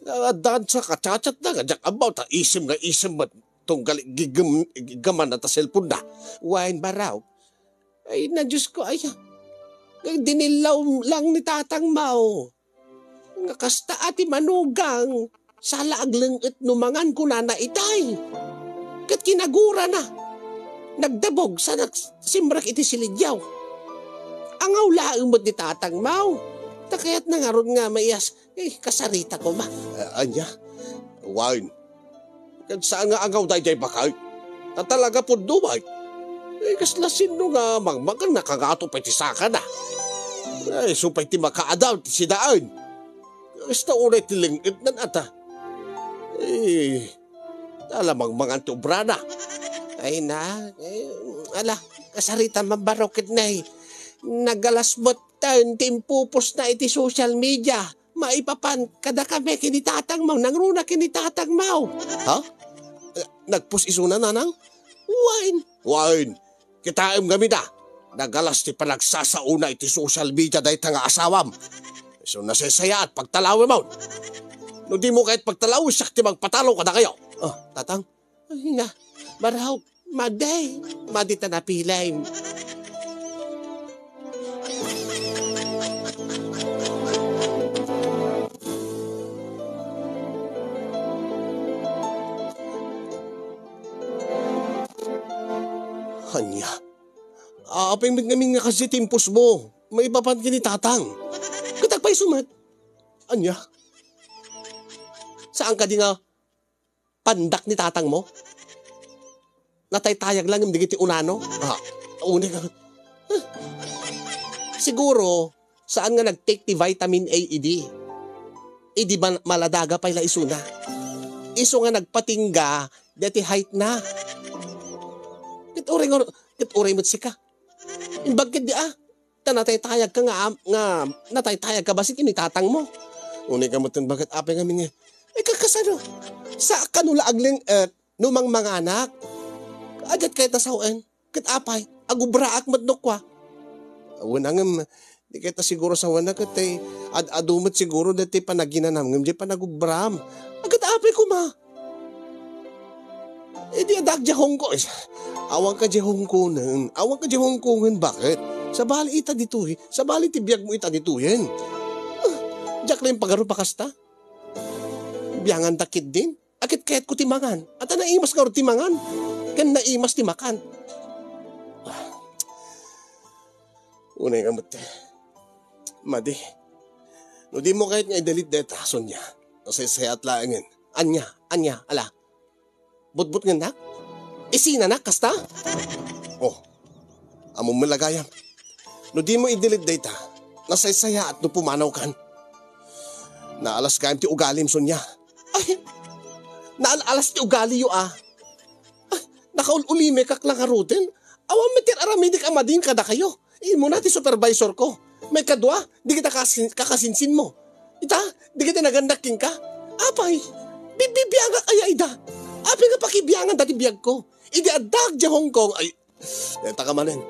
Addan sa kachatna nga diak ammo ta isem nga isem met tunggal gigem-, gigemanna ta selponna. Wen, barok. Ay, na Diyos ko, ay, dinillaw lang ni Tatang Mao. Nga kasta a ti manugang, saan la agleng-et no mangan kunana itay. Ket kinagurana. Nagdabog sa nagsimrek iti silidiaw. Angaw laeng met ni Tatang Mao. Ta kayatna ngarud nga maiyas, eh, kasarita koma. Ah, ania? Wen. Ket saan nga angaw daydiay baket. Ta talaga pudno met. Eh, kasla sinno nga mangmangan nakangato pay ti sakana. Ay, isu pay ti makaadal ti sidaen. Kasta unay ti leng-etnan ata. Eh, ala mangmangan ti obrana. Ay na, eh, ala, kasarita man baro ket nay. Nagalas met tayo ti impupos na iti social media. Maipapan, kada kami kini Tatang Mao, nangruna kini Tatang Mao. Ha? Eh, nagpos isuna, nanang? Wen. Wen. Kitaem ngarud a. Nagalas ti panagsasaona iti social media dayta nga asawam. Isu nasaysayaat pagtalawem. No dimo kayat pagtalaw, siak ti mangpatalaw kadakayo. Ah, Tatang. Ay na, maraw, madi, madi ta napilem. Ania? Apay met ngamin nga kasdiay ti impos mo? Maipapan kini Tatang. Ket agpayso met. Ania? Saan kadi nga pandak ni Tatang Mo? Nataytayag lang ngem dagiti unano. Ah, unay ka. Huh. Siguro, saan nga nag-take ti vitamin A idi. Idi man-, maladaga pay la isuna. Isu nga nagpatingga, dati height na. Ket uray nga, ket uray met sika. Imbag ket di, ah. Ta nataytayag ka nga am-, nga nataytayag ka bassit ken ni Tatang Mo. Unay ka met ten baket apay ngamin nga. Eh, kakasano? Sa kano la agleng-et no mangmanganak? Adiat kayat a sawen. Ket apay, agubraak met no kua. Awan ngem, di kayat a siguro sawen na ket, eh, ad-adu met siguro dati panaginanam ngem di panagubram. Ket apay koma. Idi addaak diay Hong Kong, eh, awan ka diay Hong Kongen. Awan ka diay Hong Kongen, baket? Sabali ita ditoy. Sabali ti biag mo ita ditoyen. Ah, diak laeng pagarup a kasta. Biangan da ketdin. Aket kayatko ti mangan. Ata naimas ngarud ti mangan. Ken naimas ti makan. Ah. Unay nga met. Madi. No di mo kayat nga i-delete deta, Sonia. Nasaysayaat laengen. Ania, ania, ala. Butbutngennak? Isinanak, kasta? Oh. Ammom met la gayam. No di mo i-delete dayta, nasaysayaat no pumanawkan. Naalas gayam ti ugalim, Sonia. Ay, naal-alas ti ugaliyo, ah. Ay, nakaul-ulimekak la ngaruden. Awan met ti aramidek a madin kadakayo. Immuna ti supervisor ko. Maikadua, dagita kasin-, kakasinsinmo. Ita, dagiti nagannak kenka. Apay, bibibiangak aya ida? Apay nga pakibiangan dati biagko? Idi addaak diay Hong Kong, ay, deta ka manen.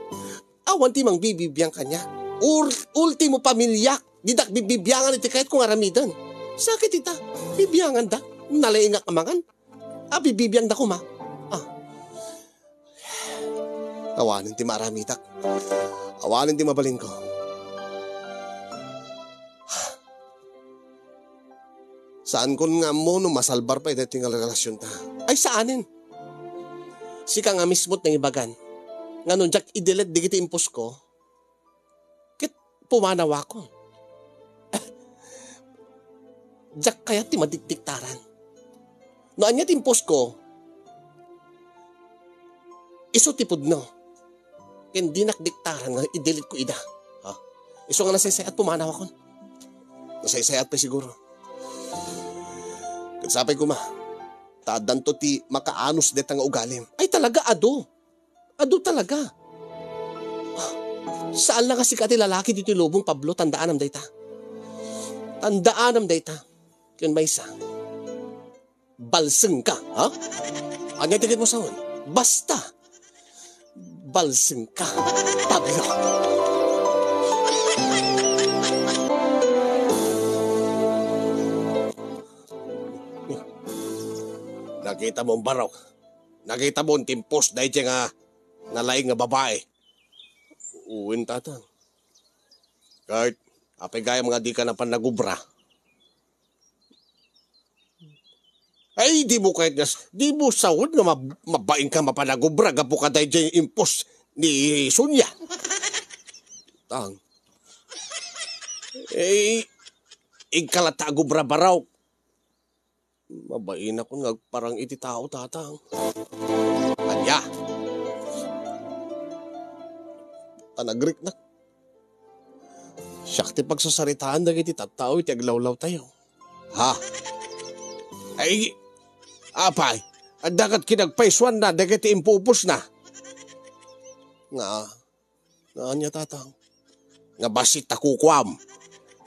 Awan ti mangbibibiang kaniak. Ul-, ultimo pamiliak, didak bibibiangan iti kayatko nga aramiden. Sakit ita, bibiangan da. Nalaingak a mangan. A, bibibiang da koma. Ah. Awanen ti maaramidak. Awanen ti mabalinko. Saankon nga ammo no masalbar pay daytoy nga relasionta. Ay, saanen. Sika nga mismo ti nangibagan. Nga no diak i-delete dagiti imposko, ket pumanawakon. Diak kayat ti madikdiktaran. No ania ti imposko, isu ti pudno. Ken dinak diktaran nga i-delete ko ida. Ha? Isu nga nasaysayaat pumanawakon. Nasaysayaat pay siguro. Ket sapay koma, ta addanto ti makaanus deta nga ugalim. Ay, talaga, adu. Adu talaga. Saan la nga sika ti lalaki ditoy lubong, Pablo, tandaanam dayta. Tandaanam dayta. Ken maysa, balsengka, ha? Ania ti ket mo sawen? Basta, balsengka, Pablo. Nakita mo, Barok? Nakita mo ti impos daydiay nga nalaing nga babai? Wen, Tatang. Ket apay gayam nga dika napan nagubra? Ay, di mo kayat nga s-, di mo sawen nga mab-, mabain ka mapan nagubra gapu ka daydiay impos ni Sonia. Tang. Eh, igka latta agubra, Barok. Mabainakon nga agparang iti tao, Tatang. Ania? Ta nagriknak. Siak ti pagsasaritaan dagiti tattao iti aglawlawtayo. Ha? Ay, apay, adda ket kinagpaysuanna dagiti impupusna. Nga, nga ania, Tatang? Nga bassit ta kukuam.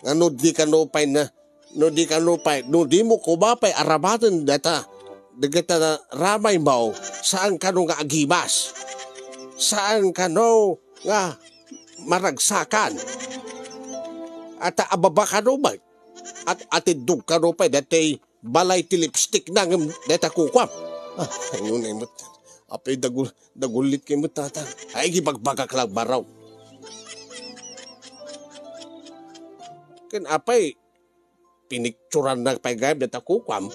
Nga no di kano pay na, no di kano pay, no di mo koma pay aramaten data, dagita ramaymo, saan kano nga agimas. Saan kano nga maragsakan. At ababa kano met. At atiddog kano pay dati balay ti lipstick na ngem dayta kukuam. Ah, ay, ngunay met. Apay dagul-, dagullit kay met, Tatang. Ay, gibagbagak lang, Barok. Ken apay, pinikturan na pay gayam dayta kukuam.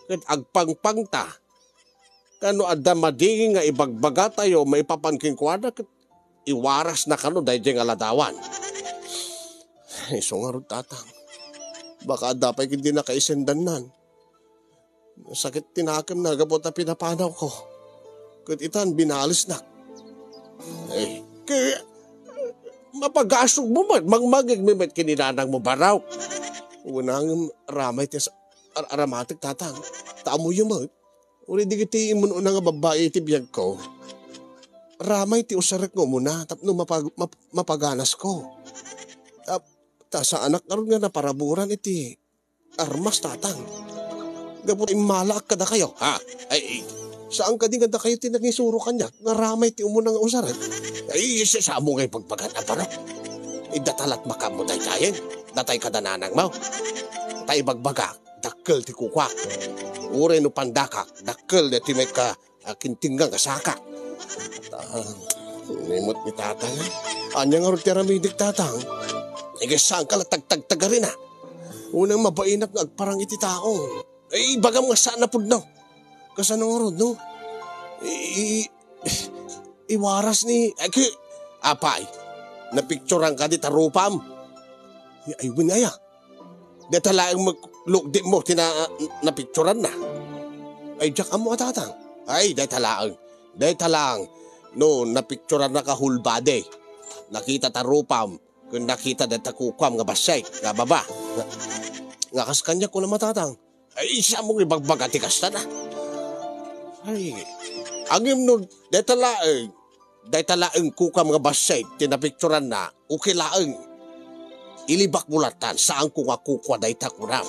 Ket agpangpangta. Kano adda madingin nga ibagbagatayo maipapan kenkuana ket iwarasna kano daydiay nga ladawan. Isu ngarud, Tatang. Baka adda pay ket di nakaisendannan. Sakit ti nakemna gapu ta pinapanawko. Ket itan, binalesnak. Eh, kaya, mapagasog mo met, mangmagig mi met ken ni nanang mo, Barok. Unangem ramay ti as-, ar-, aramatek, Tatang. Ta ammoyo met. Uray dagiti immun-una nga babbai iti biagko, ramay ti usarek nga umuna tapno mapag-, map-, mapaganasko. Ta, ta saanak ngarud nga naparaburan iti armas, Tatang. Gapu ta immalaak kadakayo, ha? Ay, ay, saan kadi nga dakayo ti nangisuro kaniak nga ramay ti umuna nga usarek? Ay, sa-, saanmo nga ibagbaga, Barok. Idda ta latmakaammo daytayen, natay kada nanangmo. Ta ibagbaga, dakkel ti kukuak. Uray no pandakak, dakkel daytoy met ka, a, kintingga nga saka. Ah, nimot ni Tatang. Ania ngarud ti aramidek, Tatang? Igasangka la tagtagtagarina. Unang mabainak nga agparang iti tao. Ay, ibagam nga saan a pudno. Kasano ngarud, no? I-, i-, iwaras ni, ay, ki-, apay, napicturan ka di tarupam? Ay, ay, wen aya. Dayta laeng met lukdetmo ti na-, napicturanna. Ay, diak ammo a, Tatang. Ay, dayta laeng. Dayta laeng. No, napicturanna ka whole body. Nakita ta rupam, ken nakita dayta kukuam nga bassit, nga baba. Nga, nga kas kaniak, kunam a, Tatang. Ay, saanmo nga ibagbaga ti kasta na. Ay, ngem no, dayta laeng. Dayta laeng kukuam nga bassit ti napicturanna, okay laeng. Ilibakmo lattan, saanko nga kukua dayta, kunam.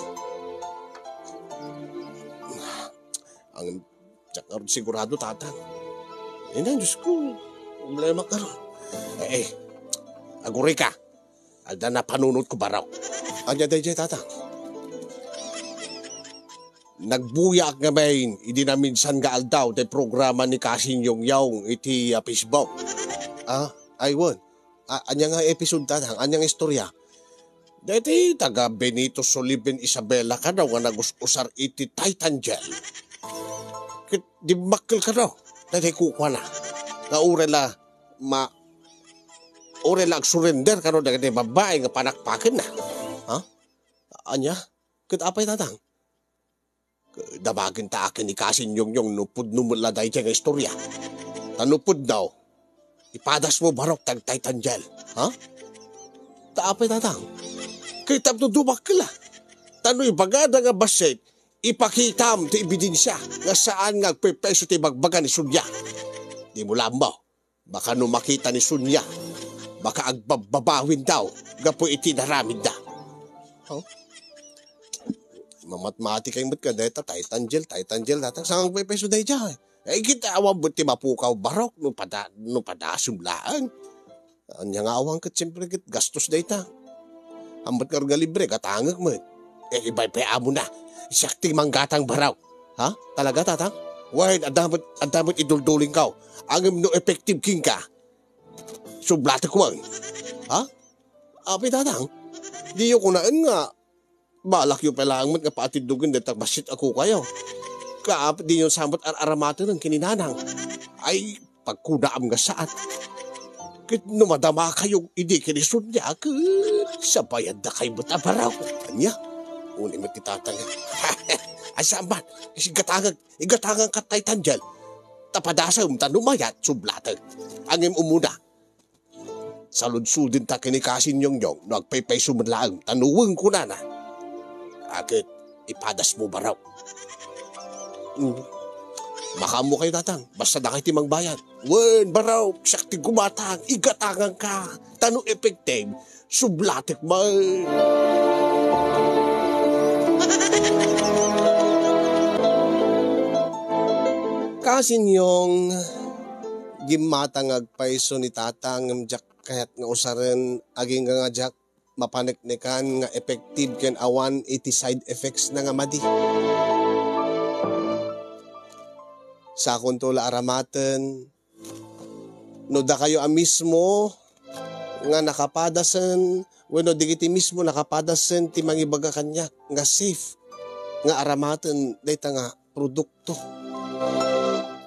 Ang, diak ngarud sigurado, Tatang. Ina, Diyos ko, problema karon. Eh, eh, agurayka. Adda napanunotko, Barok. Ania daydiay, Tatang? Nagbuyaak ngamin idi naminsan nga aldaw ti programa ni Kasin Yongyong iti, ah, Facebook. Ah, ay, wen. A-, ania nga episode, Tatang? Ania nga istorya? Daytoy taga Benito Sullivan Isabela kano nga nagus-usar iti Titan Gel. Ket dimmakkel kano. Daytoy kukuana. Nga uray la ma-, uray la agsurrender kano dagiti babbai nga panakpakenna. Ha? Ania? Ket apay, Tatang? Damagen ta akin ni Kasin Yongyong no pudno met la daydiay nga istorya. Ta no pudno, ipadasmo, Barok, dagiti Titan Gel. Ha? Ta apay, Tatang? Ket tapno dumakkel la. Ta no ibagada nga bassit, ipakitam ti ebidensia nga saan nga agpepeso ti ibagbaga ni Sonia. Dimo la ammo. Baka no makita ni Sonia, baka agbabbabawin daw gapu iti naramidda. Oh? Mamatmatikay met ka dayta, Titan Gel, Titan Gel, Tatang, saan nga agpepeso daydiay? Eh, kita awan bet ti mapukaw, Barok, no pada-, no padasem laeng. Ania nga awan ket, siyempre, ket gastos dayta. Ammet ngarud nga libre, gatangek met. Eh, ibay pay amo na. Siak ti manggatang, Barok. Ha? Talaga, Tatang? Wen, adda met, adda met iduldulingko. Ngem no effective kenka, Sublatek man. Ha? Apay, Tatang, diyo kunaen nga balakyo pay laeng met nga paatiddogen dayta bassit a kukayo. Kaap, diyo sa met ar-aramatenen ken ni Nanang. Ay, pagkunaam nga saat. Ket no madamakayo idi ken ni Sonia, ket sabayan dakay met a baraw. Ania? Uni met ti Tatang. Ay, saan man? Kasi igatangak, igatangak kat tay tandial. Ta padasem ta no mayat, sublatek. Ngem umuna, saludsoden ta ken ni Kasin Yongyong no agpaypayso met laeng ta no wen kunana. Ket ipadasmo, baraw. Mm. Makaammo kayo, Tatang. Basta dakay ti mangbayad. Wen, baraw, siak ti gumatang, igatanganka. Ta no effective, sublatek man. Kasin Yong, gimmatang nga agpayso ni Tatang, ngem diak kayat nga usaren, agingga nga diak mapaneknekan nga effective ken awan iti side effects na nga madi. Sakonto la aramaten, no dakayo a mismo nga nakapadasen, wenno dagiti mismo nakapadasen ti mangibaga kaniak nga safe nga aramaten dayta nga produkto.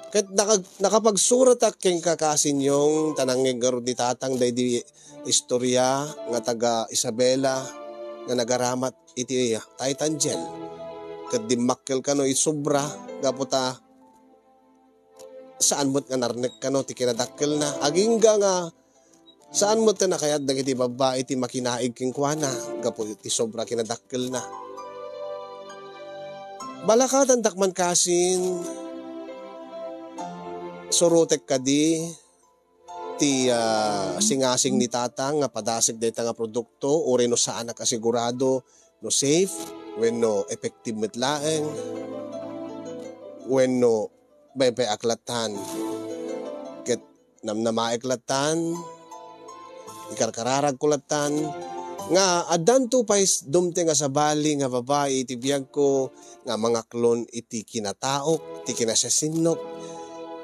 Ket naka-, nakapagsuratak kenka, Kasin Yong, ta nangngeg ngarud ni Tatang daydi istorya nga taga Isabela nga nagaramat iti Titan Gel. Ket dimmakkel kano iti sobra gapu ta saan met nga narnek kano ti kinadakkelna. Agingga nga saan met nga kayat dagiti babbai ti makinaig kenkuana gapu iti sobra kinadakkelna. Balakatandak man, Kasin, surotek kadi ti, ah, singasing ni Tatang nga padasek dayta nga produkto, uray no saanak a sigurado no safe, wenno effective met laeng, wenno baybay-ak lattan. Ket namnamaek lattan, ikarkararagko lattan, nga addanto pay s-, dumteng a sabali nga babai iti biagko nga mangaklon iti kinataok, ti kinasiasinnok,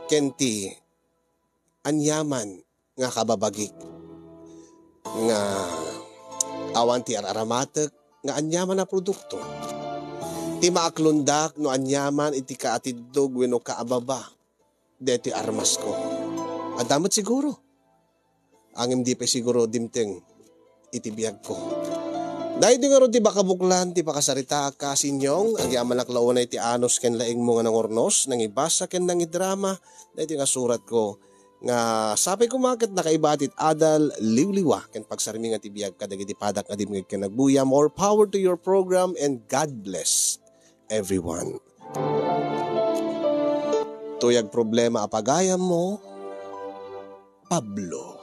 ken ti aniaman nga kababagik nga awan ti ar-aramatek nga aniaman a produkto. Ti maaklondak no aniaman iti kaatiddog wenno kaababa daytoy armasko. Adda met siguro. Ngem di pay siguro dimteng iti biagko. Daytoy ngarud ti bakabuklan ti pakasaritaak, Kasin Yong, agyamanak la unay ti anus ken laingmo nga nangurnos, nangibasa ken nangidrama daytoy nga suratko. Nga sapay koma ket nakaiba ti adal, liwliwa, ken pagsarmingan ti biag kadagiti padak nga dimngeg ken agbuya. More power to your program and God bless everyone. Tuyag problema a pagayammo, Pablo.